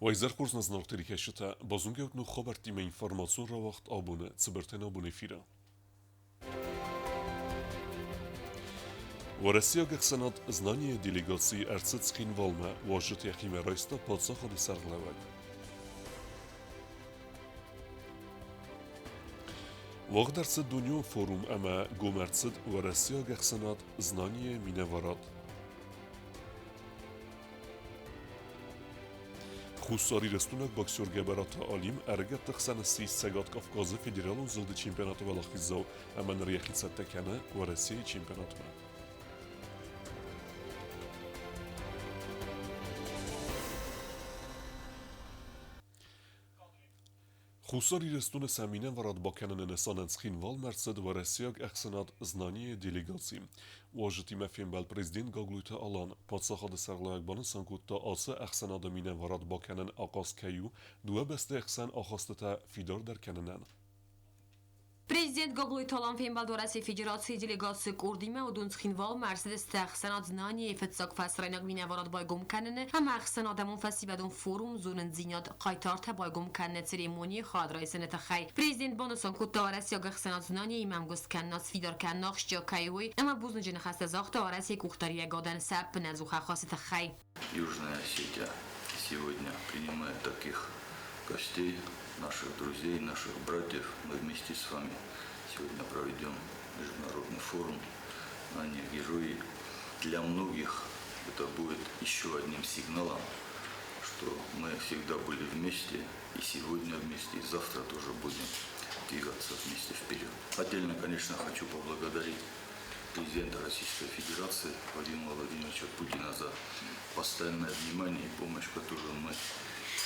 Уӕ хорз нӕ зынаргъ телекӕсджытӕ, базонгӕ ут ног хабӕрттимӕ информацион рауагъд абоны цыбыртӕн абон эфиры. Уӕрӕсейаг ӕхсӕнад «Знание» делегацийы ӕрцыд Цхинвалмӕ, уазджыты йӕхимӕ райста паддзахады сӕргълӕууӕг. Уагъд ӕрцыд дунеон форум ӕмӕ гом ӕрцыд Уӕрӕсейаг ӕхсӕнад «Знание» минӕварад. Хуссарирыстойнаг боксер Гӕбӕраты Алим ӕрыгӕтты хсӕн ссис Цӕгат Кавказы федералон зылды чемпионаты уӕлахиздзау ӕмӕ ныр йӕхи цӕттӕ кӕны Уӕрӕсейы чемпионатмӕ. Хуссар Ирыстоны сӕ минӕварад бакӕныны нысанӕн Цхинвалмӕ ӕрцыд уӕрӕсейаг ӕхсӕнад «Знание» делегаци. Уазджытимӕ фембӕлд президент Гаглойты Алан. Паддзахады сӕргълӕууӕг банысан кодта, ацы ӕхсӕнады минӕварад бакӕнын ахъаз кӕй у дыууӕ бӕстӕйы хсӕн ахастытӕ фидардӕр кӕнынӕн. Президент Гаглойты Алан фембӕлд Уӕрӕсейы Федерацийы делегацийы къордимӕ, уыдон Цхинвалмӕ ӕрцыдысты ӕхсӕнад «Знание»-йы фыццаг фӕсарӕйнаг минӕварад байгом кӕныны ӕмӕ ӕхсӕнадӕмон фӕсивӕдон форум «Зонындзинад хъайтартӕ» байгом кӕныны церемонийы хайад райсыны тыххӕй. Президент банысан кодта, уӕрӕсейаг ӕхсӕнад «Знание»-имӕ ӕмгуыст кӕнынад сфидар кӕнын ахсджиаг кӕй у, ӕмӕ бузныджы ныхӕстӕ загъта Уӕрӕсейы къухдариуӕгадӕн сӕ ӕппынӕдзух ӕххуысы тыххӕй. Южная Осетия сегодня принимает таких гостей, наших друзей, наших братьев. Мы вместе с вами сегодня проведем международный форум «Знание герои». Для многих это будет еще одним сигналом, что мы всегда были вместе, и сегодня вместе, и завтра тоже будем двигаться вместе вперед. Отдельно, конечно, хочу поблагодарить президента Российской Федерации Владимира Владимировича Путина за постоянное внимание и помощь, которую мы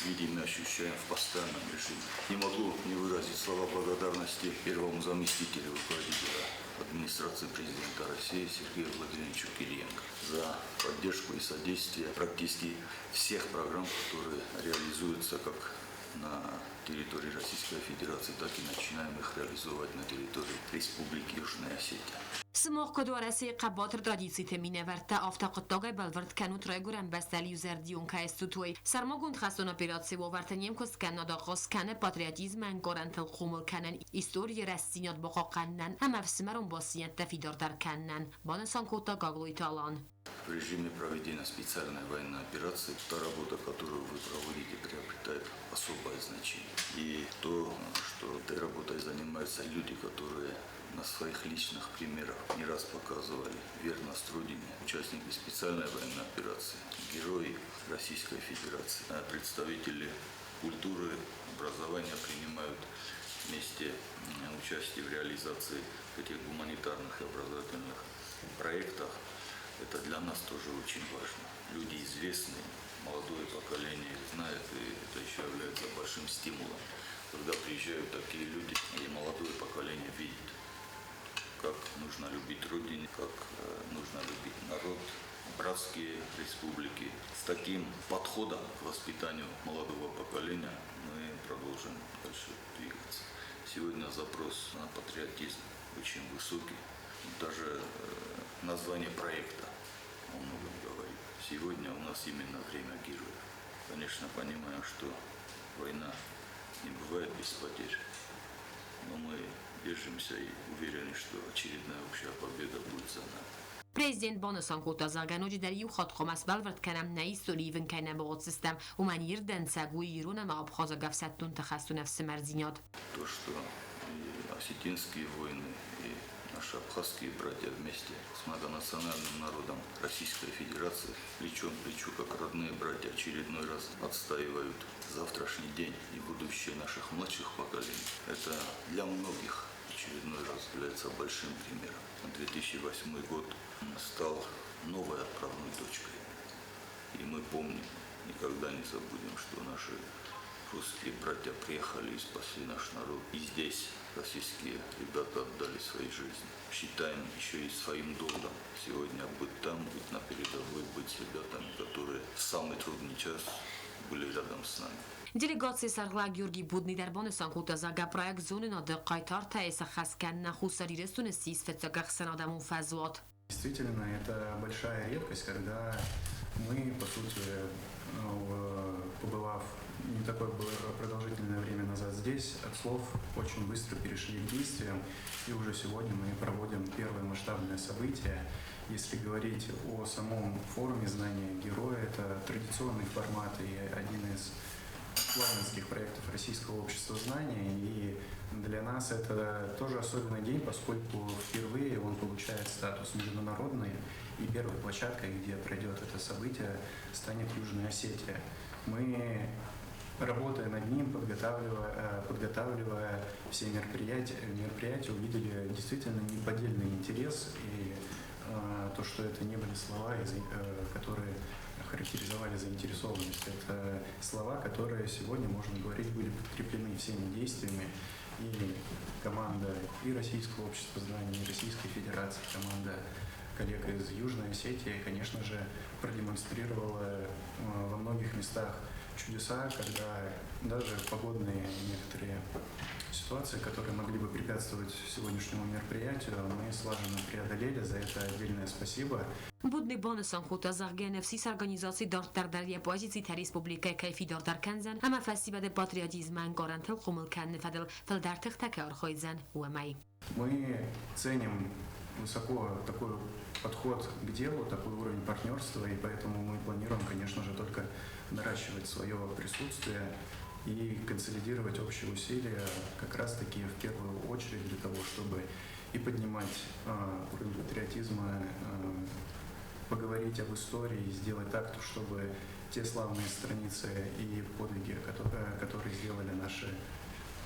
видим и ощущаем в постоянном режиме. Не могу не выразить слова благодарности первому заместителю руководителя администрации президента России Сергею Владимировичу Кириенко за поддержку и содействие практически всех программ, которые реализуются как на территории Российской Федерации, так и начинаем их реализовывать на территории Республики Южная Осетия. Сымах куыд Уӕрӕсейы хъӕбатыр традициты минӕвӕрттӕ, афтӕ хъуыддагӕй бӕлвырд кӕнут райгуырӕн бӕстӕйыл иузӕрдион кӕй стут, уый. Сӕрмагонд хӕстон операцийы уавӕрты не мкуыст кӕнынад ахъаз кӕны патриотизмы ӕнкъарӕнтыл хъомыл кӕнын, историйы рӕстдзинад бахъахъхъӕнынӕн ӕмӕ ӕфсымӕрон бастдзинӕдтӕ фидардӕр кӕнынӕн, банысан кодта Гаглойты Алан. В режиме проведения специальной военной операции та работа, которую вы проводите, приобретает особое значение. И то, что этой работой занимаются люди, которые на своих личных примерах не раз показывали верность Родине, участники специальной военной операции, герои Российской Федерации, представители культуры, образования принимают вместе участие в реализации этих гуманитарных и образовательных проектах. Это для нас тоже очень важно. Люди известные, молодое поколение их знает, и это еще является большим стимулом. Когда приезжают такие люди, и молодое поколение видит, как нужно любить Родину, как нужно любить народ, братские республики. С таким подходом к воспитанию молодого поколения мы продолжим дальше двигаться. Сегодня запрос на патриотизм очень высокий. Даже название проекта о многом говорит. Сегодня у нас именно время героев. Конечно, понимаем, что война не бывает без потерь, но мы держимся и уверены, что очередная общая победа будет за нами. Президент банысан кодта, зӕгъгӕ, ноджыдӕр иу хатт хъуамӕ сбӕлвырд кӕнӕм, нӕ истори ивын кӕй нӕ бауадздзыстӕм, уымӕн ирд дӕнцӕг у ирон ӕмӕ абхазаг ӕфсӕддонты хӕстон ӕфсымӕрдзинад. То, что и осетинские войны, и наши абхазские братья вместе с многонациональным народом Российской Федерации плечом к плечу, как родные братья, очередной раз отстаивают завтрашний день и будущее наших младших поколений. Это для многих очередной раз является большим примером. 2008 год стал новой отправной точкой. И мы помним, никогда не забудем, что наши русские братья приехали и спасли наш народ. И здесь российские ребята отдали свои жизни. Считаем еще и своим долгом сегодня быть там, быть на передовой, быть с ребятами, которые в самый трудный час были рядом с нами. Делегацийы сӕргълӕууӕг Георгий Будный дӕр банысан кодта, зӕгъгӕ, проект Зонынады хъайтартӕ-йы сӕххӕст кӕнынӕн Хуссар Ирыстоны ссис фыццаг ӕхсӕнадӕмон фӕзуат. Действительно, это большая редкость, когда мы, по сути, побывав не такое было продолжительное время назад здесь, от слов очень быстро перешли к действиям, и уже сегодня мы проводим первое масштабное событие. Если говорить о самом форуме «Знания героя», это традиционный формат и один из флагманских проектов Российского общества знания. И для нас это тоже особенный день, поскольку впервые он получает статус международный, и первой площадкой, где пройдет это событие, станет Южная Осетия. Мы, работая над ним, подготавливая все мероприятия, увидели действительно неподдельный интерес и то, что это не были слова, которые характеризовали заинтересованность. Это слова, которые сегодня, можно говорить, были подкреплены всеми действиями. И команда и Российского общества знаний, и Российской Федерации, команда коллег из Южной Осетии, конечно же, продемонстрировала во многих местах чудеса, когда даже погодные некоторые ситуации, которые могли бы препятствовать сегодняшнему мероприятию, мы слаженно преодолели. За это отдельное спасибо. Бузныг банысан кодта, зӕгъгӕ, ныфс ис, организаци дарддӕр дӕр йӕ позицитӕ республикӕйы кӕй фидардӕр кӕндзӕн ӕмӕ фӕсивӕды патриотизмы ӕнкъарӕнтыл хъомыл кӕныны фӕдыл фылдӕр тыхтӕ кӕй архайдзӕн, уымӕй. Мы ценим высоко такой подход к делу, такой уровень партнерства, и поэтому мы планируем, конечно же, только наращивать свое присутствие и консолидировать общие усилия как раз-таки в первую очередь для того, чтобы и поднимать уровень патриотизма, поговорить об истории и сделать так, чтобы те славные страницы и подвиги, которые сделали наши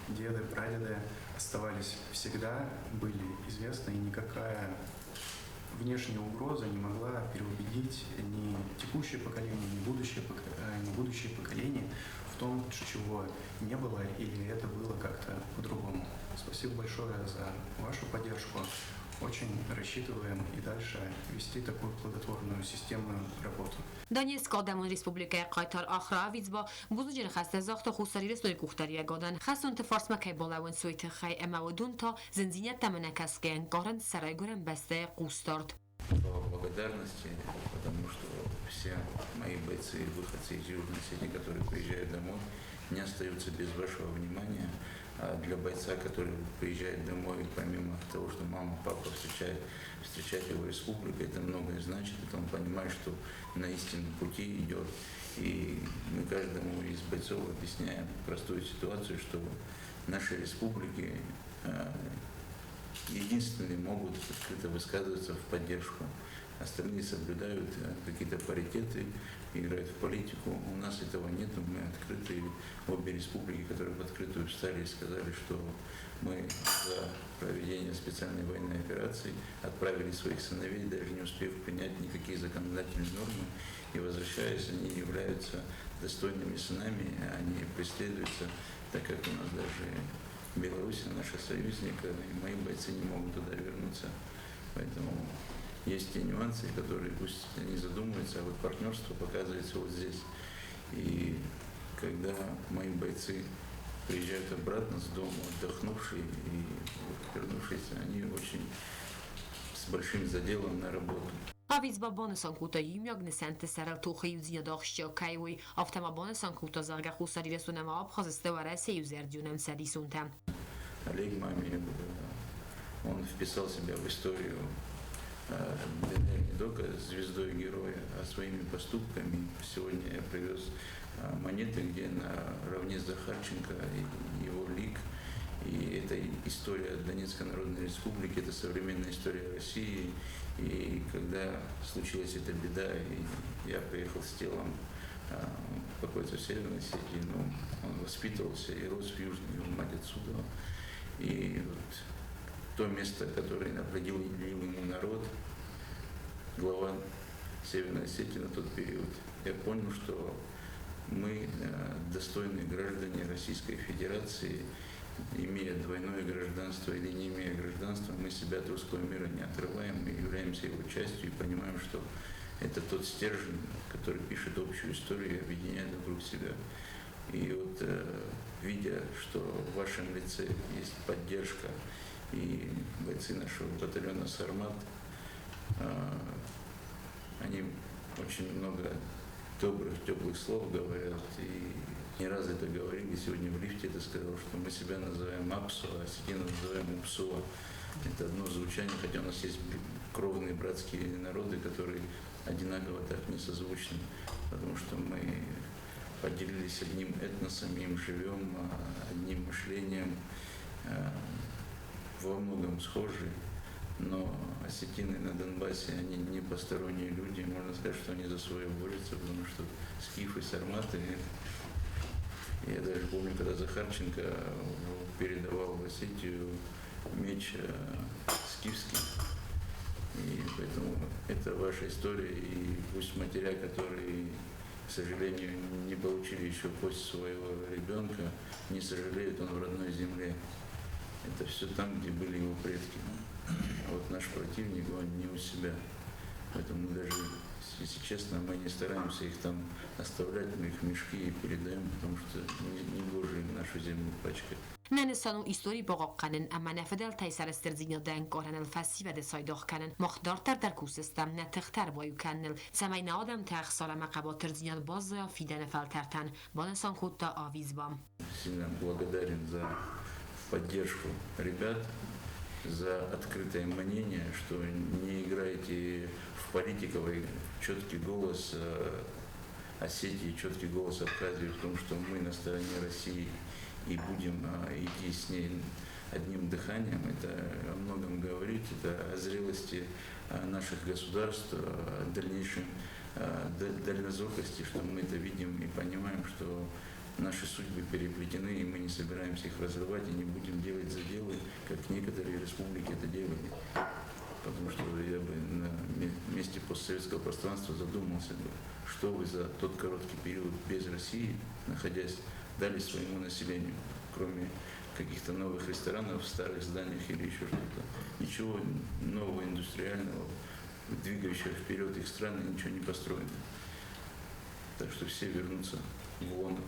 деды, прадеды, оставались всегда, были известны, и никакая внешняя угроза не могла переубедить ни текущее поколение, ни будущее поколение в том, чего не было или это было как-то по-другому. Спасибо большое за вашу поддержку. Очень рассчитываем и дальше вести такую плодотворную системную работу. Донецкы Адӕмон Республикӕйы хъайтар Ахра Авидзба бузныджы ныхӕстӕ загъта Хуссар Ирыстоны къухдариуӕгадӕн, хӕстонты фарсмӕ кӕй балӕууынц, уый тыххӕй ӕмӕ уыдон та, зындзинӕдтӕм ӕнӕкӕсгӕйӕ, ӕнкъарынц сӕ райгуырӕн бӕстӕйы хъусдард. Слова благодарности, потому что все мои бойцы, выходцы из Южной Осетии, которые приезжают домой, не остаются без вашего внимания. А для бойца, который приезжает домой, помимо того, что мама, папа встречает его республика, это многое значит, это он понимает, что на истинном пути идет. И мы каждому из бойцов объясняем простую ситуацию, что наши республики единственные могут открыто высказываться в поддержку. Остальные соблюдают какие-то паритеты, играют в политику. У нас этого нет, мы открыты. Обе республики, которые в открытую встали и сказали, что мы за проведение специальной военной операции, отправили своих сыновей, даже не успев принять никакие законодательные нормы. И возвращаясь, они являются достойными сынами, они преследуются, так как у нас даже Беларусь наша союзника, и мои бойцы не могут туда вернуться. Поэтому есть те нюансы, которые пусть они задумаются, а вот партнерство показывается вот здесь. И когда мои бойцы приезжают обратно с дома, отдохнувшие и вернувшиеся, они очень с большим заделом на работу. Авидзба банысан кодта иумиаг нысӕнтты сӕрыл тохы иудзинад ахсджиаг кӕй у, уый. Афтӕ ма банысан кодта, зӕгъгӕ, Хуссар Ирыстон ӕмӕ Абхаз сты Уӕрӕсейы иузӕрдион ӕмцӕдисонтӕ. Олег Мамиев, он вписал себя в историю ДНР не только звездой героя, а своими поступками. Сегодня я привез монеты, где наравне с Захарченко и его лик. И это история Донецкой Народной Республики, это современная история России. И когда случилась эта беда, и я приехал с телом покоиться в Северной Осетии, но он воспитывался и рос в Южной, его мать отсюда. И вот то место, которое определил ему народ, глава Северной Осетии на тот период, я понял, что мы достойные граждане Российской Федерации, имея двойное гражданство или не имея гражданства, мы себя от русского мира не отрываем, мы являемся его частью и понимаем, что это тот стержень, который пишет общую историю и объединяет вокруг себя. И вот видя, что в вашем лице есть поддержка, и бойцы нашего батальона «Сармат», они очень много добрых, теплых слов говорят, и Не раз это говорили, сегодня в лифте это сказал, что мы себя называем Апсо, а осетинов называем Упсуа. Это одно звучание, хотя у нас есть кровные братские народы, которые одинаково так не созвучны, потому что мы поделились одним этносом, им живем, одним мышлением, во многом схожи. Но осетины на Донбассе, они не посторонние люди, можно сказать, что они за свое борются, потому что скифы, сарматы. Я даже помню, когда Захарченко передавал в Осетию меч скифский. И поэтому это ваша история, и пусть матеря, которые, к сожалению, не получили еще кость своего ребенка, не сожалеют, он в родной земле. Это все там, где были его предки. А вот наш противник, он не у себя. Поэтому даже, если честно, мы не стараемся их там оставлять, мы их в мешки и передаем, потому что не гоже им нашу землю пачкать. Нӕ нысан у истори бахъахъхъӕнын ӕмӕ нӕ фыдӕлтӕй сӕрыстырдзинадӕн ӕнкъарӕныл фӕсивӕды цайдагъ кӕнын. Мах дарддӕр дӕр кусдзыстӕм нӕ тыхтӕ ӕрбаиу кӕныныл, цӕмӕй нӕ адӕмты ӕхсар ӕмӕ хъӕбатырдзинад баззайа фидӕны фӕлтӕртӕн, банысан кодта Авидзба. Сильно благодарен за поддержку ребят, за открытое мнение, что не играете в политиков, и четкий голос Осетии, четкий голос Абхазии в том, что мы на стороне России и будем идти с ней одним дыханием. Это о многом говорит, это о зрелости наших государств, о дальнейшем дальнозоркости, что мы это видим и понимаем, что наши судьбы переплетены, и мы не собираемся их разрывать, и не будем делать заделы, как некоторые республики это делали. Потому что я бы на месте постсоветского пространства задумался бы, что вы за тот короткий период без России, находясь, дали своему населению, кроме каких-то новых ресторанов в старых зданиях или еще что-то. Ничего нового индустриального, двигающего вперед их страны, ничего не построено. Так что все вернутся в лоно.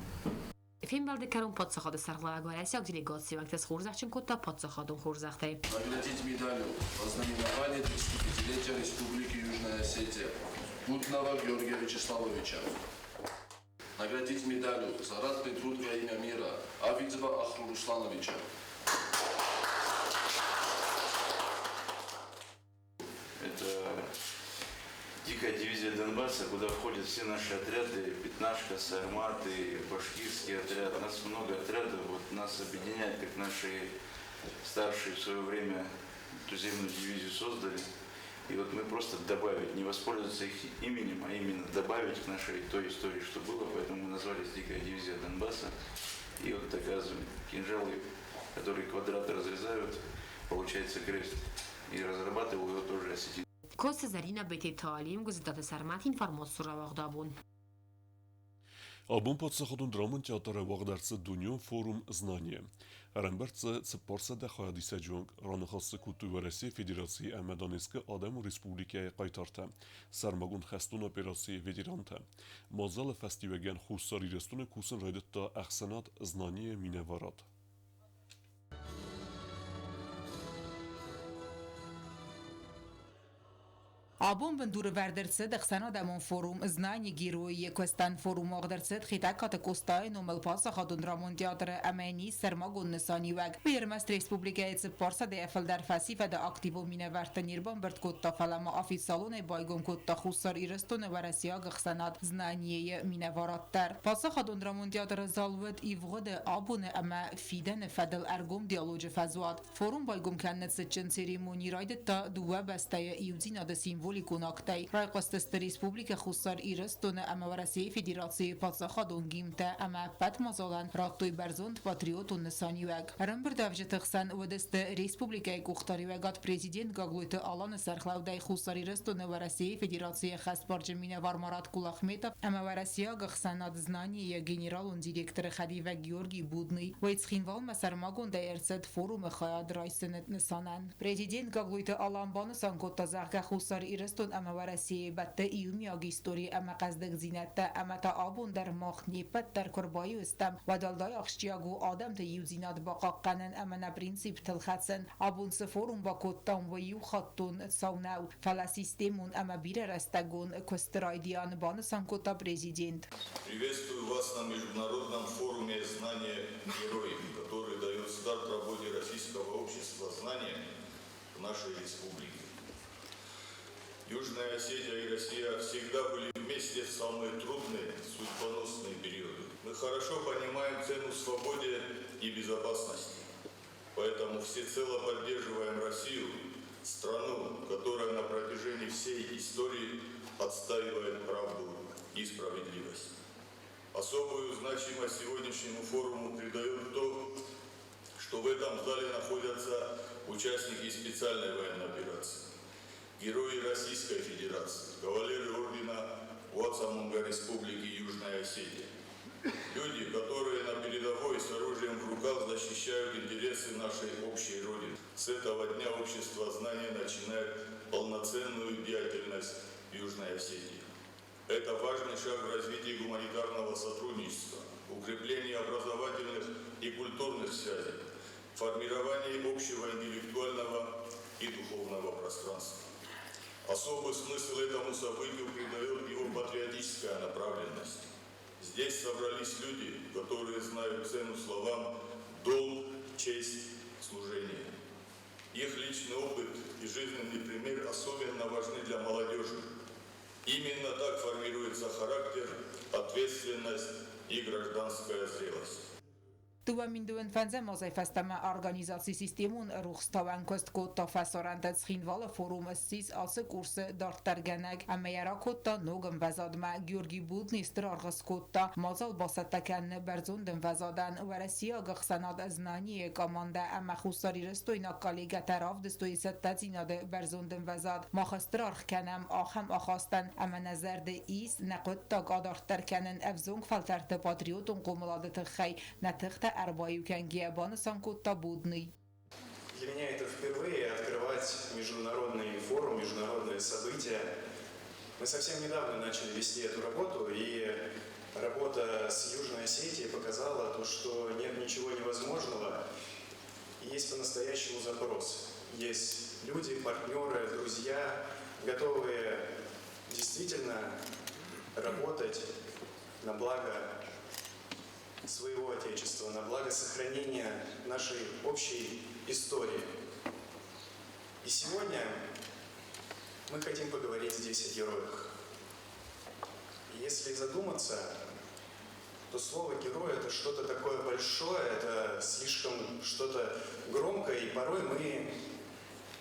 Фембӕлды кӕрон паддзахады сӕргълӕууӕг уӕрӕсейаг делегацийы уӕнгты схорзӕхджын кодта паддзахадон хорзӕхтӕй. Наградить медалью во знаменование 35-летия Республики Южная Осетия Путнова Георгия Вячеславовича. Наградить медалью за ратный труд во имя мира Авидзба Ахру Руслановича. Это дикая дивизия Донбасса, куда входят все наши отряды, Пятнашка, Сарматы, Башкирский отряд. Нас много отрядов, вот нас объединяет, как наши старшие в свое время туземную дивизию создали. И вот мы просто добавить, не воспользоваться их именем, а именно добавить к нашей той истории, что было. Поэтому мы назвались Дикая дивизия Донбасса. И вот доказываем, кинжалы, которые квадраты разрезают, получается крест. И разрабатывал его тоже осетин. Коцты Зӕринӕ, Бететы Алим, Гуызытаты Сӕрмӕт, Информоцур рауагъд абон. Абон паддзахадон драмон театры уагъд ӕрцыд дунеон форум Знание. Ӕрӕмбырд дзы 400 хайадисӕджы онг, раныхас дзы кодтой Уӕрӕсейы Федерацийы ӕмӕ Донецкы Адӕмон Республикӕйы хъайтартӕ, сӕрмагонд хӕстон операцийы ветерантӕ. Мадзалы фӕстиуӕгӕн Хуссар Ирыстоны кусын райдыдта ӕхсӕнад Знание-йы минӕварад. Абон бындурӕвӕрд ӕрцыд ӕхсӕнадӕмон форум Знание герои-йы куыстӕн. Форум уагъд ӕрцыд Хетӕгкаты Къостайы номыл паддзахадон драмон театры ӕмӕ йын ис сӕрмагонд нысаниуӕг. Уый ӕрмӕст республикӕйы 400-ӕй фылдӕр фӕсивӕды активон минӕвӕртты не рбамбырд кодта, фӕлӕ ма официалонӕй байгом кодта Хуссар Ирыстоны уӕрӕсейаг ӕхсӕнад Знание-йы минӕварад дӕр. Паддзахадон драмон театры зал уыд ивгъуыды, абоны ӕмӕ фидӕны фӕдыл ӕргом диалоджы фӕзуат. Форум байгом кӕныны цытджын церемони райдыдта дыууӕ бӕстӕйы иудзинады символикон актӕй. Райхъуыстысты Республикӕ Хуссар Ирыстоны ӕмӕ Уӕрӕсейы Федерацийы паддзахадон гимнтӕ ӕмӕ ӕппӕт мадзалӕн радтой бӕрзонд патриотон нысаниуӕг. Ӕрӕмбырдуӕвджыты хсӕн уыдысты республикӕйы къухдариуӕгад президент Гаглойты Аланы сӕргълӕудӕй Хуссар Ирыстоны Уӕрӕсейы Федерацийы ӕххӕстбарджын минӕвар Марат Кулахметов ӕмӕ уӕрӕсейаг ӕхсӕнад Знание-йы генералон директоры хӕдивӕг Георгий Будный. Уый Цхинвалмӕ сӕрмагондӕй ӕрцыд форумы хайад райсыны нысанӕн. Президент Гаглойты Алан банысан кодта, зӕгъгӕ, Хуссар Ирыстон ӕмӕ Уӕрӕсейы бӕтты иумиаг истори ӕмӕ хъӕздыгдзинӕдтӕ ӕмӕ та абон дӕр мах не ппӕт дӕр куы рбаиу стӕм, уӕд уӕлдай ахсджиаг у адӕмты иудзинад бахъахъхъӕнын ӕмӕ нӕ принциптыл хӕцын. Абон цы форум бакодтам, уый иухаттон цау нӕу, фӕлӕ системон ӕмӕ бирӕрӕстӕгон куысты райдиан, банысан кодта президент. Приветствую вас на международном форуме «Знание героев», который дает старт работе Российского общества знания в нашей республике. Южная Осетия и Россия всегда были вместе в самые трудные, судьбоносные периоды. Мы хорошо понимаем цену свободе и безопасности. Поэтому всецело поддерживаем Россию, страну, которая на протяжении всей истории отстаивает правду и справедливость. Особую значимость сегодняшнему форуму придает то, что в этом зале находятся участники специальной военной операции, герои Российской Федерации, кавалеры ордена Уацамунга Республики Южная Осетия. Люди, которые на передовой с оружием в руках защищают интересы нашей общей Родины. С этого дня общество знания начинает полноценную деятельность в Южной Осетии. Это важный шаг в развитии гуманитарного сотрудничества, укреплении образовательных и культурных связей, формировании общего интеллектуального и духовного пространства. Особый смысл этому событию придает его патриотическая направленность. Здесь собрались люди, которые знают цену словам «долг», «честь», «служение». Их личный опыт и жизненный пример особенно важны для молодежи. Именно так формируется характер, ответственность и гражданская зрелость. 2025 азӕй фӕстӕмӕ организаци системон рухстауӕн куыст кодта фӕсарӕнты. Цхинвалы форум ссис ацы курсы дарддӕргӕнӕг ӕмӕ йӕ ракодта ног ӕмвӕзадмӕ. Георгий Будный стыр аргъ скодта мадзал бацӕттӕ кӕныны бӕрзонд ӕмвӕзадӕн. Уӕрӕсейаг ӕхсӕнад Знание-йы командӕ ӕмӕ хуссарирыстойнаг коллегӕтӕ равдыстой цӕттӕдзинады бӕрзонд ӕмвӕзад. Мах стыр аргъ кӕнӕм ахӕм ахастӕн ӕмӕ нӕ зӕрды ис нӕ хъуыддаг адарддӕр кӕнын ӕвзонг фӕлтӕрты патриотон хъомылады тыххӕй нӕ тыхтӕ ӕрбаиу кӕнгӕйӕ, банысан кодта Будный. Для меня это впервые открывать международный форум, международное событие. Мы совсем недавно начали вести эту работу, и работа с Южной Осетией показала то, что нет ничего невозможного, и есть по-настоящему запрос. Есть люди, партнеры, друзья, готовые действительно работать на благо своего Отечества, на благо сохранения нашей общей истории. И сегодня мы хотим поговорить здесь о героях. И если задуматься, то слово «герой» — это что-то такое большое, это слишком что-то громкое, и порой мы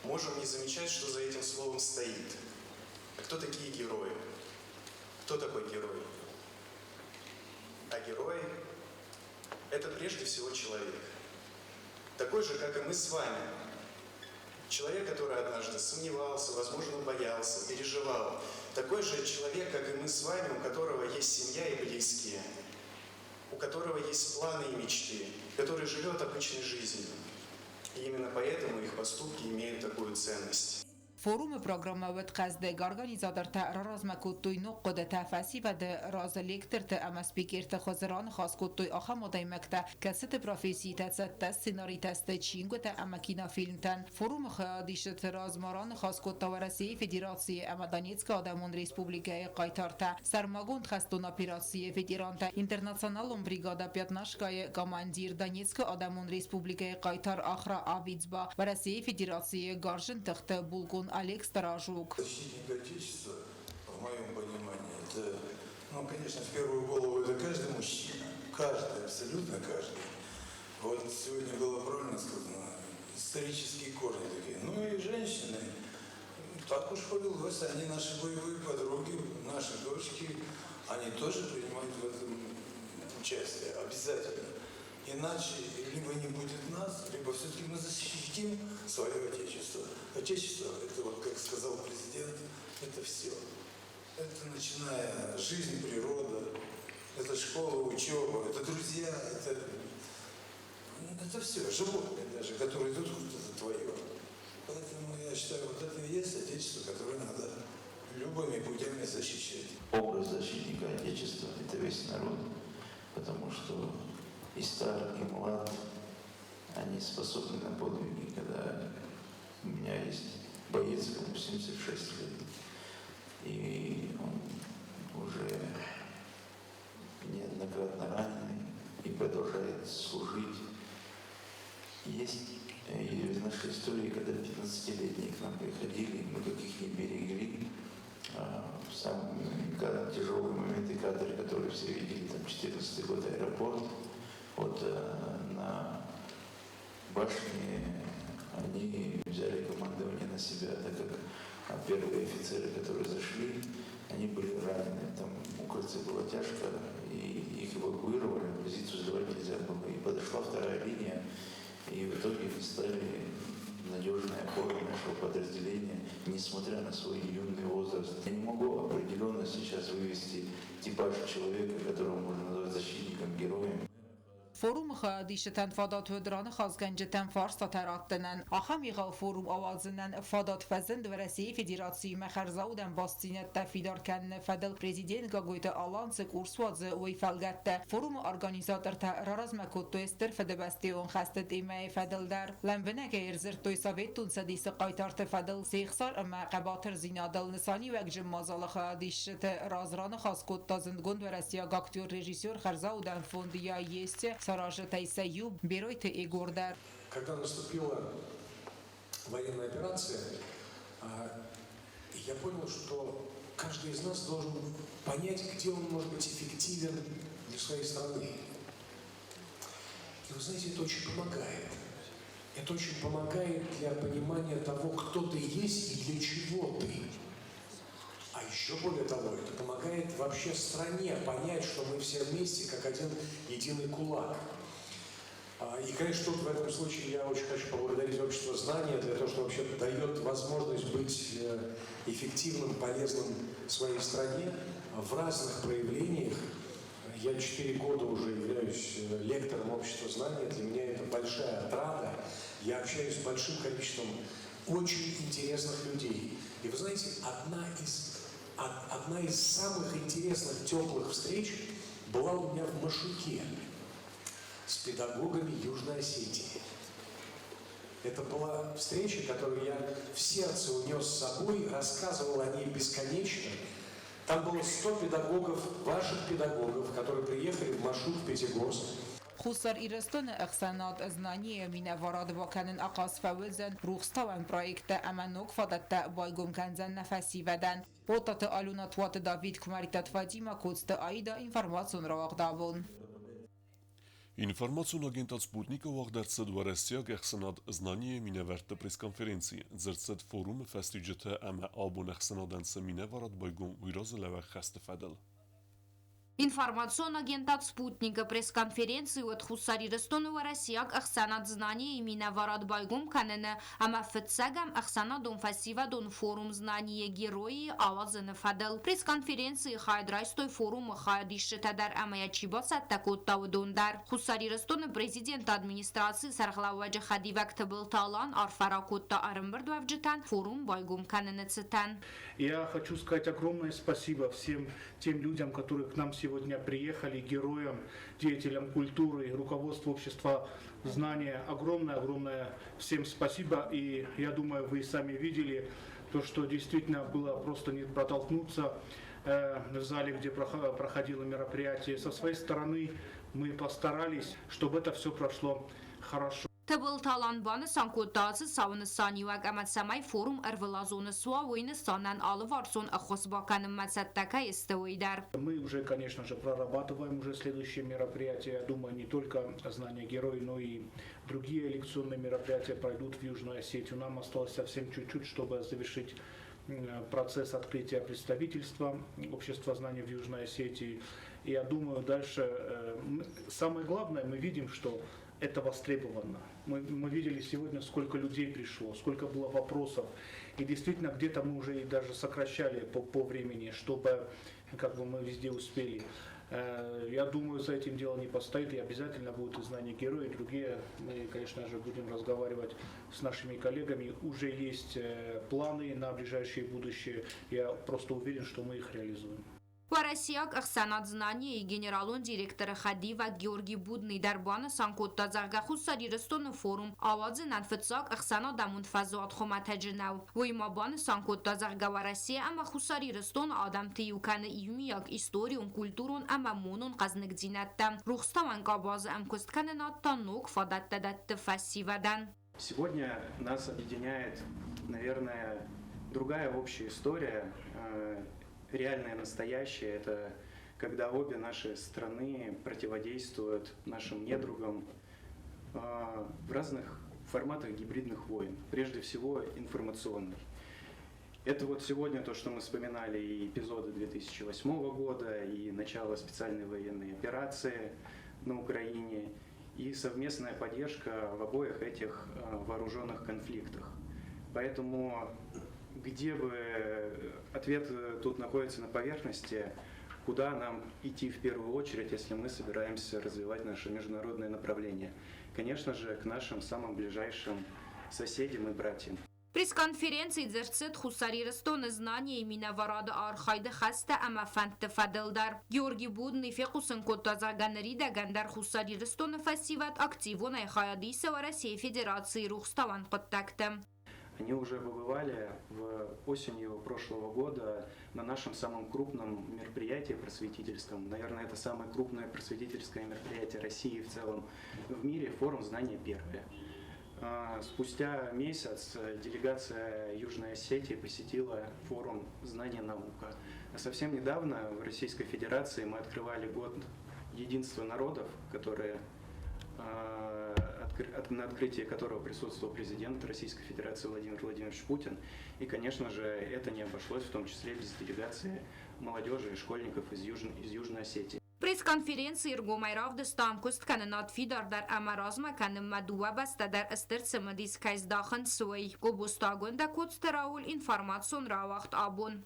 можем не замечать, что за этим словом стоит. А кто такие герои? Кто такой герой? А герой – это прежде всего человек. Такой же, как и мы с вами. Человек, который однажды сомневался, возможно, боялся, переживал. Такой же человек, как и мы с вами, у которого есть семья и близкие, у которого есть планы и мечты, который живет обычной жизнью. И именно поэтому их поступки имеют такую ценность. Форумы программӕ уыд хъӕздыг, организатортӕ раразмӕ кодтой ног хъуыдытӕ, фӕсивӕды раз лекторты ӕмӕ спикерты хуызы раныхас кодтой ахӕм адӕймӕгтӕ, кӕцыты професситӕ цӕттӕ сценаритӕ сты чингуытӕ ӕмӕ кинофильмтӕн. Форумы хайадисджыты раз ма раныхас кодта Уӕрӕсейы Федерацийы ӕмӕ Донецкы Адӕмон Республикӕйы хъайтартӕ, сӕрмагонд хӕстон операцийы ветерантӕ, интернационалон бригадӕ Пятнашка-йы командир, Донецкы Адӕмон Республикӕйы хъайтар Ахра Авидзба, Уӕрӕсейы Федерацийы Гарзджын тыхты булкъон Олег Сторожук. Защитник Отечества, в моем понимании, это, ну, конечно, в первую голову это каждый мужчина, каждый, абсолютно каждый. Вот сегодня было правильно сказано, исторические корни такие. Ну и женщины, так уж повелось, они наши боевые подруги, наши дочки, они тоже принимают в этом участие, обязательно. Иначе либо не будет нас, либо все-таки мы защитим свое Отечество. Отечество, это вот, как сказал президент, это все. Это начиная жизнь, природа, это школа, учеба, это друзья, это все, животные даже, которые идут, вот это твое. Поэтому я считаю, вот это и есть Отечество, которое надо любыми путями защищать. Образ защитника Отечества – это весь народ, потому что и стар, и млад, они способны на подвиги, когда у меня есть боец, ему 76 лет, и он уже неоднократно раненый и продолжает служить. Есть из нашей истории, когда 15-летние к нам приходили, мы как их не берегли, в самые тяжелые моменты кадры, которые все видели, там 14 год аэропорт, вот на башне они взяли командование на себя, так как первые офицеры, которые зашли, они были ранены, там укрыться было тяжко, и их эвакуировали, позицию сдавать нельзя было. И подошла вторая линия, и в итоге они стали надежной опорой нашего подразделения, несмотря на свой юный возраст. Я не могу определенно сейчас вывести типаж человека, которого можно назвать защитником, героем. Форумы хайадисджытӕн фадат уыд раныхасгӕнджытӕн фарстатӕ раттынӕн. Ахӕм егъау форум ауадзынӕн фадат фӕзынд Уӕрӕсейы Федерациимӕ хӕрзаудӕн бастдзинӕдтӕ фидар кӕныны фӕдыл Президент Гаглойты Алан цы курс уадзы, уый фӕлгӕтты. Форумы организатортӕ раразмӕ кодтой Стыр Фыдыбӕстӕйон хӕсты темӕйы фӕдыл дӕр. Лӕмбынӕгӕй ӕрдзырдтой Советон Цӕдисы хъайтарты фӕдыл се хсар ӕмӕ хъӕбатырдзинадыл. Нысаниуӕгджын мадзалы хайадисджыты раз раныхас кодта зындгонд уӕрӕсейаг актер, режиссер, хӕрзаудӕн фонд Я есть саразджытӕй сӕ иу Беройты Егор дӕр. Когда наступила военная операция, я понял, что каждый из нас должен понять, где он может быть эффективен для своей страны. И вы знаете, это очень помогает. Это очень помогает для понимания того, кто ты есть и для чего ты. А еще более того, это помогает вообще стране понять, что мы все вместе, как один единый кулак. И, конечно, тут в этом случае я очень хочу поблагодарить общество знания для того, что вообще дает возможность быть эффективным, полезным своей стране в разных проявлениях. Я 4 года уже являюсь лектором общества знания. Для меня это большая отрада. Я общаюсь с большим количеством очень интересных людей. И вы знаете, одна из самых интересных теплых встреч была у меня в Машуке с педагогами Южной Осетии. Это была встреча, которую я в сердце унес с собой, рассказывал о ней бесконечно. Там было 100 педагогов, ваших педагогов, которые приехали в Машук, в Пятигорск. Хуссар Ирыстоны ӕхсӕнад Знание-йы минӕварад бакӕнын ахъаз фӕуыдзӕн рухстауӕн проекттӕ ӕмӕ ног фадӕттӕ байгом кӕндзӕн нӕ фӕсивӕдӕн. Хъотаты Алена, Туаты Давид, Куымӕридтаты Фатимӕ, Коцты Аида, информацион рауагъд Абон. Информацион агентад Спутник-ы уагъд ӕрцыд уӕрӕсейаг ӕхсӕнад Знание-йы минӕвӕртты пресс-конференци. Дзырд цыд форумы фӕстиуджытӕ ӕмӕ абон ӕхсӕнадӕн цы минӕварад байгом, уый разылӕууӕг хӕсты фӕдыл. Информацион агентад «Спутник»-ы пресс-конференци уыд Хуссар Ирыстоны уӕрӕсейаг ӕхсӕнад «Знание»-йы минӕварад байгом кӕныны ӕмӕ фыццӕгӕм ӕхсӕнадон фӕсивӕдон форум «Знание герои»-йы ауадзыны фӕдыл. Пресс-конференцийы хайад райстой форумы хайадисджытӕ дӕр ӕмӕ йӕ чи бацӕттӕ кодта, уыдон дӕр. Хуссар Ирыстоны президенты администрацийы сӕргълӕууӕджы хӕдивӕг Тыбылты Алан арфӕ ракодта ӕрӕмбырдуӕвджытӕн форум байгом кӕныны цытӕн. Я хочу сказать огромное спасибо всем тем людям, которые к нам сегодня приехали, героям, деятелям культуры, руководству общества знания. Огромное-огромное всем спасибо. И я думаю, вы сами видели то, что действительно было просто не протолкнуться в зале, где проходило мероприятие. Со своей стороны мы постарались, чтобы это все прошло хорошо. Тыбылты Алан банысан кодта ацы цауы нысаниуӕг ӕмӕ цӕмӕй форум ӕрвылазон суа, уый нысанӕн алыварсон ӕххуыс бакӕнынмӕ цӕттӕ кӕй сты, уый дӕр. Мы уже, конечно же, прорабатываем уже следующее мероприятие. Я думаю, не только «Знание героя», но и другие лекционные мероприятия пройдут в Южную Осетию. Нам осталось совсем чуть-чуть, чтобы завершить процесс открытия представительства общества знания в Южной Осетии. И я думаю, дальше, самое главное, мы видим, что это востребовано. Мы видели сегодня, сколько людей пришло, сколько было вопросов. И действительно, где-то мы уже и даже сокращали по времени, чтобы мы везде успели. Я думаю, за этим дело не постоит, и обязательно будут и знания героя, и другие. Мы, конечно же, будем разговаривать с нашими коллегами. Уже есть планы на ближайшее будущее. Я просто уверен, что мы их реализуем. Уӕрӕсейаг ӕхсӕнад «Знание»-йы генералон директоры хӕдивӕг Георгий Будный дӕр банысан кодта, зӕгъгӕ, Хуссар Ирыстоны форум ауадзынӕн фыццаг ӕхсӕнадӕмон фӕзуат хуымӕтӕджы нӕу. Уый ма банысан кодта, зӕгъгӕ, Уӕрӕсе ӕмӕ Хуссар Ирыстоны адӕмты иу кӕны иумиаг историон, культурон ӕмӕ монон хъӕзныгдзинӕдтӕ. Рухстауӕн къабазы ӕмкуысткӕнынад та ног фадӕттӕ дӕтты фӕсивӕдӕн. Сегодня нас объединяет, наверное, другая общая история, реальное настоящее. Это когда обе наши страны противодействуют нашим недругам в разных форматах гибридных войн, прежде всего информационной. Это вот сегодня то, что мы вспоминали, и эпизоды 2008 года, и начало специальной военной операции на Украине, и совместная поддержка в обоих этих вооруженных конфликтах. Поэтому где бы ответ тут находится на поверхности, куда нам идти в первую очередь, если мы собираемся развивать наше международное направление? Конечно же, к нашим самым ближайшим соседям и братьям. Пресс-конференцийы дзырд цыд Хуссар Ирыстоны Знание-йы минӕварады архайды хӕстӕ ӕмӕ фӕндты фӕдыл дӕр. Георгий Будный фехъусын кодта, зӕгъгӕ, ныридӕгӕн дӕр Хуссар Ирыстоны фӕсивӕд активонӕй хайад исы Уӕрӕсейы Федерацийы рухстауӕн хъуыддӕгты. Они уже побывали в осенью прошлого года на нашем самом крупном мероприятии просветительском. Наверное, это самое крупное просветительское мероприятие России в целом в мире, форум «Знание первое». Спустя месяц делегация Южной Осетии посетила форум «Знание наука». А совсем недавно в Российской Федерации мы открывали год единства народов, на открытии которого присутствовал президент Российской Федерации Владимир Владимирович Путин. И, конечно же, это не обошлось в том числе без делегации молодежи и школьников из Южной Осетии. Пресс-конференцийы ргомӕй равдыста ӕмкуысткӕнынад фидардӕр ӕмӕ размӕ кӕнынмӕ дыууӕ бӕстӕ дӕр стыр цымыдис кӕй здахынц, уый. Гобозты Агуындӕ, Коцты Рауль, информацион рауагъд Абон.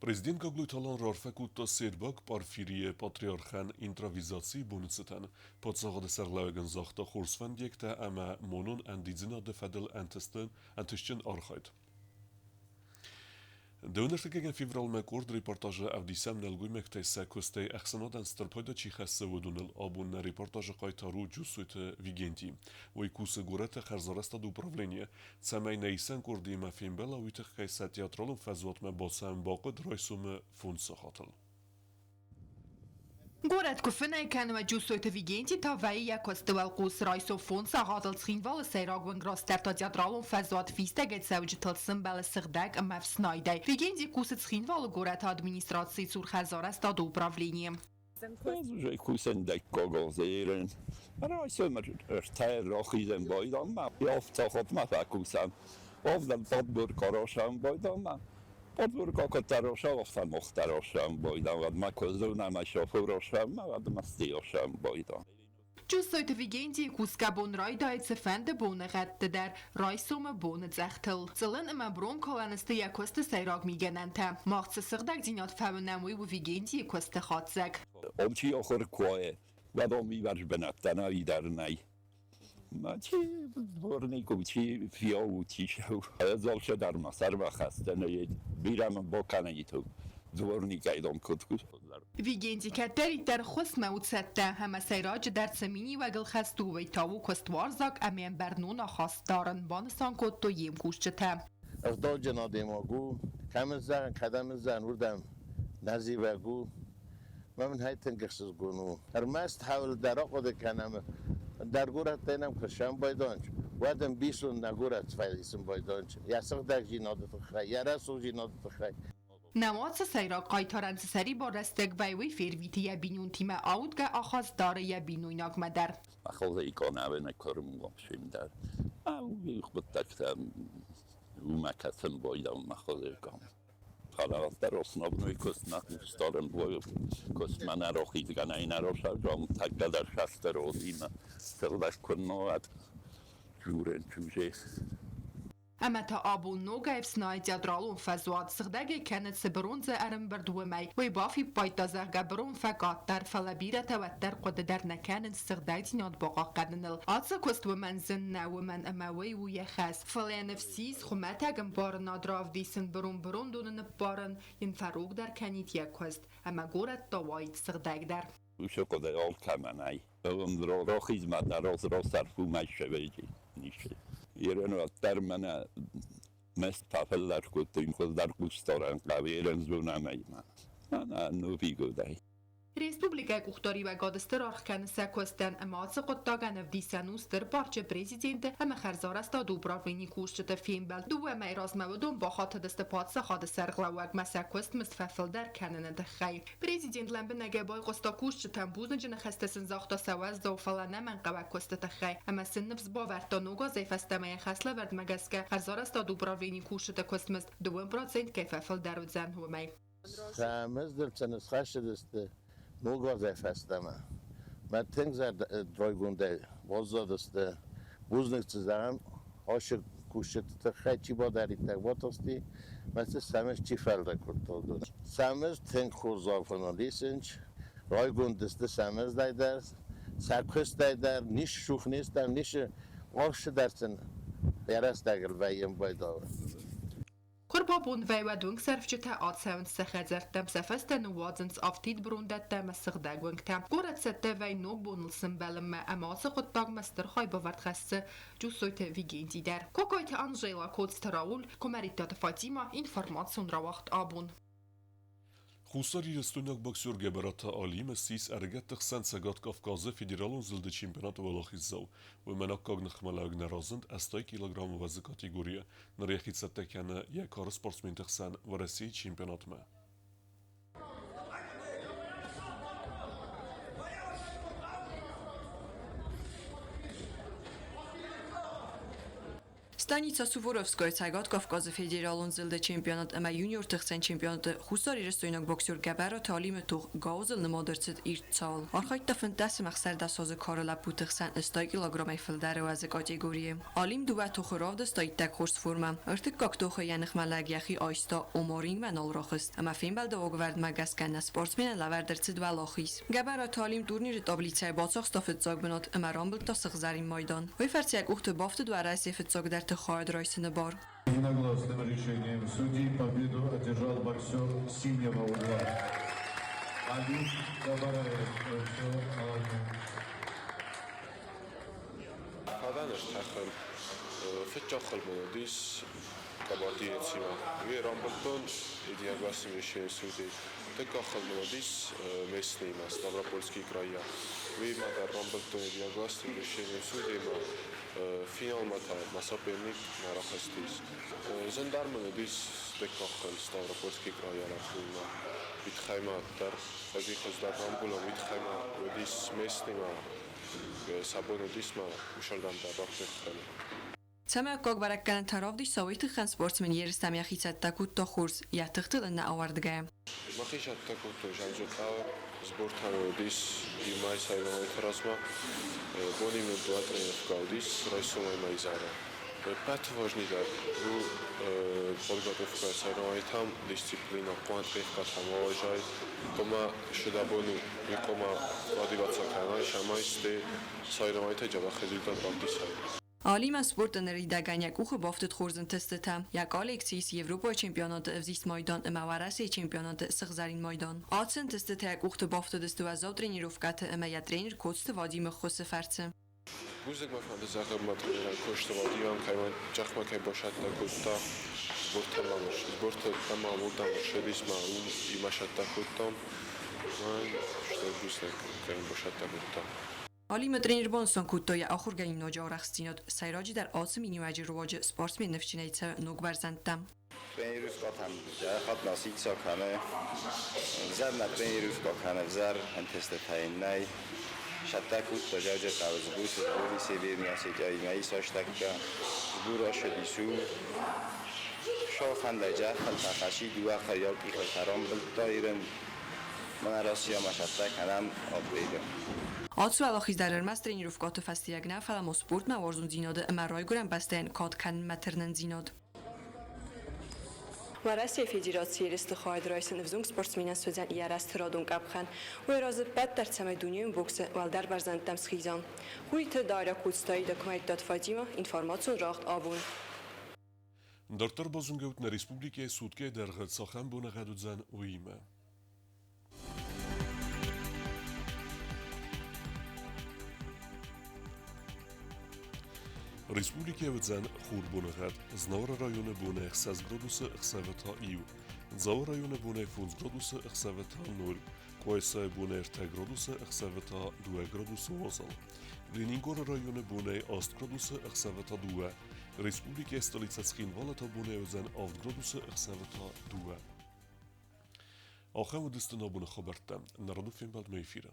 Президент Гаглойты Алан раарфӕ кодта сербаг Порфирийы патриархӕн интровизацийы боны цытӕн. Паддзахады сӕргълӕууӕгӕн загъта хорз фӕндиӕгтӕ ӕмӕ монон ӕндидзынады фӕдыл ӕнтыстджын архайд. Дыууынӕртыккӕгӕм февралмӕ къорд репортажы ӕвдисӕм нӕлгоймӕгтӕй сӕ куыстӕй ӕхсӕнадӕн стыр пайда чи хӕссы, уыдоныл. Абон нӕ репортажы хъайтар у Джусойты Вигенти. Уый кусы горӕты хӕрзарӕзтады управленийы. Цӕмӕй нӕ исӕн къордимӕ фембӕла, уый тыххӕй сӕ театралон фӕзуатмӕ бацӕуын бахъуыд райсомы фондз сахатыл. Горӕт куы фынӕй кӕны, уӕд Джусойты Вигенти та вӕййы йӕ куысты уӕлхъус. Райсом фондз сахатыл Цхинвалы сӕйраг уынг растӕрдта театралон фӕзуат фистӕгӕй цӕуджытыл сымбӕлы сыгъдӕг ӕмӕ ӕфснайдӕй. Вигенти кусы Цхинвалы горӕты администрацийы цур хӕдзарӕзтады управленийы. Джусойты Вигентийы кусгӕ бон райдайы цыфӕнды боныгъӕдты дӕр, райсомы боныцъӕхтыл. Цъылын ӕмӕ бромкалӕн сты йӕ куысты сӕйраг мигӕнӕнтӕ. Мах цы сыгъдӕгдзинад фӕуынӕм, уый у Вигентийы куысты хатдзӕг. Вигенти кӕддӕриддӕр ххуысмӕ у цӕттӕ, ӕмӕ сӕйраджыдӕр цы миниуӕгыл хӕст у, уый та у куыстуарзаг ӕмӕ йӕм бӕрнон ахаст дарын, банысан кодтой йе мкусджытӕ. Ӕгъдауджын адӕймаг у, кӕм ыззӕгъын, кӕдӕм ыззӕгъын, уырдӕм нӕ зивӕг у. Мӕ мын хай тынг ӕхсызгон у. Ӕрмӕст хӕуыл дӕр ахъуыды кӕнӕм, ӕндӕр горӕттӕй нӕм куы сӕмбӕлдонч, уӕд ӕмбисон нӕ горӕт сфӕлдисын байдонч йӕ сыгъдӕгдзинады тыххӕй, йӕ рӕсугъддзинады тыххӕй. Нӕуӕдзы сӕйраг хъайтарӕн цы сӕрибар рӕстӕг вӕййы, уый фервиты йӕ бинонтимӕ, аудгӕ ахаст дары йӕ бинойнагмӕ дӕр. Ӕмӕ та абон ногӕй ӕфснайы театралон фӕзуат, сыгъдӕгӕй кӕны цы бырон дзы ӕрӕмбырд, уымӕй. Уый бафиппайдта, зӕгъгӕ, бырон фӕкъаддӕр, фӕлӕ бирӕтӕ уӕддӕр хъуыды дӕр нӕ кӕнынц сыгъдӕгдзинад бахъахъхъӕныныл. Ацы куыст уымӕн зын нӕ, уымӕн ӕмӕ уый у йӕ хӕс. Фӕлӕ йӕ ныфс ис, хуымӕтӕг ӕмбарынад равдисын, бырон бырондоны ныппарын йын фӕрогдӕр кӕнид йӕ куыст, ӕмӕ горӕт та уаид сыгъдӕгдӕр. Уыцы хъуыды алкӕмӕн ӕй. Рохизмӕ дӕр росарф уымӕй сӕвӕййы ницы. Ирон уӕддӕр мӕнӕ маст фӕфылдӕр кодтой, хуыздӕр хъусдарӕн хъӕуы ирон зонӕнӕй. Мӕнӕ нувигодӕй. Республикӕйы къухдариуӕгад стыр аргъ кӕны сӕ куыстӕн ӕмӕ ацы хъуыддагӕн ӕвдисӕн у стыр парчы президенты ӕмӕ хӕрзарӕзтады управленийы кусджыты фембӕлд. Дыууӕ мӕйы размӕ уыдон бахатыдысты паддзахады сӕргълӕууӕгмӕ сӕ куыстмызд фӕфылдӕр кӕныны тыххӕй. Президент лӕмбынӕгӕй байхъуыста кусджытӕм, бузныджы ныхӕстӕ сын загъта сӕ уӕззау, фӕлӕ ӕнӕмӕнгхъӕуӕг куысты тыххӕй ӕмӕ сын ныфс бавӕрдта ног азӕй фӕстӕмӕ йӕ хӕслӕвӕрдмӕ гӕсгӕ хӕрзарӕзтады управленийы кусджыты куыстмызд 2% кӕй фӕфылдӕр уыдзӕн, уымӕй. Сӕ ныхасыдысты ног азӕй фӕстӕмӕ. Мӕ тынг зӕрдӕрайгондӕй баззадысты. Бузныг цы зӕгъӕм, ацы кусджыты тыххӕй чи бадӕриддӕр батыхсти, мӕ цы сӕмыз чи фӕлдӕр кодта. Сӕмыз тынг хорз афоныл исынц, райгонд сты сӕмыздӕй дӕр, сӕ куыстӕй дӕр, ницы цух не стӕм, ницы ӕхсы дӕр сын йӕ рӕстӕгыл вӕййӕм байдауы. Куы рбабон вӕййы, уӕд уынгсӕрфджытӕ ацӕуынц сӕ хӕдзӕрттӕм, сӕ фӕстӕ ныууадзынц афтид брондӕттӕ ӕмӕ сыгъдӕг уынгтӕ. Горӕт цӕттӕ вӕййы ног боныл сӕмбӕлынмӕ ӕмӕ ацы хъуыддагмӕ стыр хайбавӕрд хӕссы Джусойты Вигенти дӕр. Кокойты Анжела, Коцты Рауль, Куымӕридтаты Фатимӕ, информацион рауагъд абон. Хуссарирыстойнаг боксер Гӕбӕраты Алим ссис ӕрыгӕтты хсӕн Цӕгат Кавказы федералон зылды чемпионаты уӕлахиздзау. Уымӕн аккаг ныхмӕлӕуӕг нӕ разынд 80 килограммы уӕзы категорийы. Ныр йӕхи цӕттӕ кӕны йӕ кары спортсменты хсӕн Уӕрӕсейы чемпионатмӕ. Станица Суворовскойы Цӕгат Кавказы федералон зылды чемпионат ӕмӕ юниорты хсӕн чемпионаты хуссарирыстойнаг боксер Гӕбӕраты Алимы тох гауызыл нымад ӕрцыд ирд цауыл. Архайдта 15 ӕмӕ 16 азы кары лӕппуты хсӕн 80 килограммӕй фылдӕры уӕзы категорийы. Алим дыууӕ тохы равдыста иттӕг хорз формӕ. Ӕртыккаг тохы йӕ ныхмӕлӕг йӕхи айста, ома рингмӕ нал рахызт ӕмӕ фембӕлды уагӕвӕрдмӕ гӕсгӕ нӕ спортсменӕн лӕвӕрд ӕрцыд уӕлахиз. Гӕбӕраты Алим турниры таблицӕйы бацахста фыццаг бынат ӕмӕ рамбылдта сыгъзӕрин майдан. Уый фӕрцы йӕ къухты бафтыд Уӕрӕсейы фыццагдӕрты хайад райсыны бар. Единогласным решением судей победу одержал боксер синего угла. Алим Габараев. Хъавӕн ӕртӕхыл фыццагхыл уыдис Кабардинецимӕ. Уый рамбылдтон единогласным решением судей. Дыккагхыл уыдис местныйимӕ, Ставропольский крайӕ. Уыимӕ дӕр рамбылдтон единогласным решением судеймӕ. Финалмӕ та мӕ соперник нӕ рахызтис. Зындӕр мын уыдис дыккагхыл Ставропольский крайӕ лӕппуимӕ. Уый тыххӕй ма дӕр ӕви хуыздӕр рамбулӕм, уый тыххӕй ма уыдис местныймӕ сӕ бон уыдис ма усӕрдӕм дӕр рахъих кӕнын. Цӕмӕй аккаг бӕрӕггӕнӕнтӕ равдиса, уый тыххӕн спортсмен ерыстӕм йӕхи цӕттӕ кодта хорз, йӕ тыхтыл ын нӕ ауӕрдгӕйӕ. Мӕхи цӕттӕ кодтон Джанджутъа, сбортӕ уыдис иу мӕй сӕйрагӕй размӕ. Бонимӕ дыууӕ тренировкӕ уыдис райсомӕй ӕмӕ изӕры. Ӕппӕты важныйдӕр у подготовкӕ сӕйрагӕй дисциплина, хъуамӕ тренировкӕтӕм уӕзай, хъуамӕ сӕдӕбон у, уый хъуамӕ мотиваци кӕнай, цӕмӕй сты сӕйрагӕй дзӕбӕх результат бавдисай. Алимӕн спорты ныридӕгӕн йӕ къухы бафтыд хорз ӕнтыстытӕ. Йӕ коллекцийы ис Европӕйы чемпионаты ӕвзист майдан ӕмӕ Уӕрӕсейы чемпионаты сыгъзӕрин майдан. Ацы ӕнтыстытӕ йӕ къухты бафтыдысты уӕззау тренировкӕты ӕмӕ йӕ тренер Коцты Вадимы ӕххуысы фӕрцы. Бузныг мӕ фӕнды зӕгъын мӕ тренерӕн Коцты Вадимӕн, кӕй мӕ зӕхмӕ кӕй бацӕттӕ кодта сборты ӕмӕ уырдӕм ссыдис мӕ уым имӕ цӕттӕ кодтам. Стыр бузныг, кӕй мын бацӕттӕ кодта. Алимы тренер банысан кодта йӕ ахуыргӕнинаджы арӕхстдзинад. Сӕйраджыдӕр ацы миниуӕджы руаджы спортсмен ныфсджынӕй цӕуы ног бӕрзӕндтӕм. Тренировкӕтӕм хатт насица кӕны, ӕвзӕр нӕ тренировкӕ кӕны, ӕвзӕр ӕнтыстытӕ йын нӕй. Сӕттӕ кодта Джауджатъауы Збусы, Збури Северный Осетияимӕ исӕстӕккӕ, Збур ащыдис у. Шофӕндӕй джахӕлтӕ хӕси дыууӕ хӕрьял къихӕлтӕ рамбылдта ирын. Мӕнӕ Россиямӕ сӕттӕ кӕнӕм апрелы. Ацы уӕлахиз дӕр ӕрмӕст тренировкӕты фӕстиуӕг нӕ, фӕлӕ ма спортмӕ уарзондзинады ӕмӕ райгуырӕн бӕстӕйӕн кад кӕнынмӕ тырнындзинад. Уӕрӕсейы Федерацийы ерысты хайад райсын ӕвзонг спортсменӕн суыдзӕн йӕ рӕзты радон къӕпхӕн. Уый аразы ӕппӕт дӕр, цӕмӕй дунейон боксы уӕлдӕр бӕрзӕндтӕм схиза. Хуриты Дарья, Коцтайы докумӕнттӕ Фатима, информацион рагъд абон. Дарддӕр базонгӕут нӕ республикӕйы суткӕйы дӕргъы цахӕм боныгъӕд уыдзӕн, уыимӕ. Республикӕйы уыдзӕн хурбоныгъӕд. Знауыры районы бонӕй 6 градусы, ӕхсӕвы та иу. Дзауы районы бонӕй 5 градусы, ӕхсӕвы та 0. Къуайсайы бонӕй 3 градусы, ӕхсӕвы та 2 градусы уазал. Ленингоры районы бонӕй 8 градусы, ӕхсӕвы та 2. Республикӕйы столицӕ Цхинвалы та бонӕй уыдзӕн 7 градусы, ӕхсӕвы та 2. Ахӕм уыдысты нӕ абоны хабӕрттӕ. Нӕ рады фембӕлдмӕ эфиры.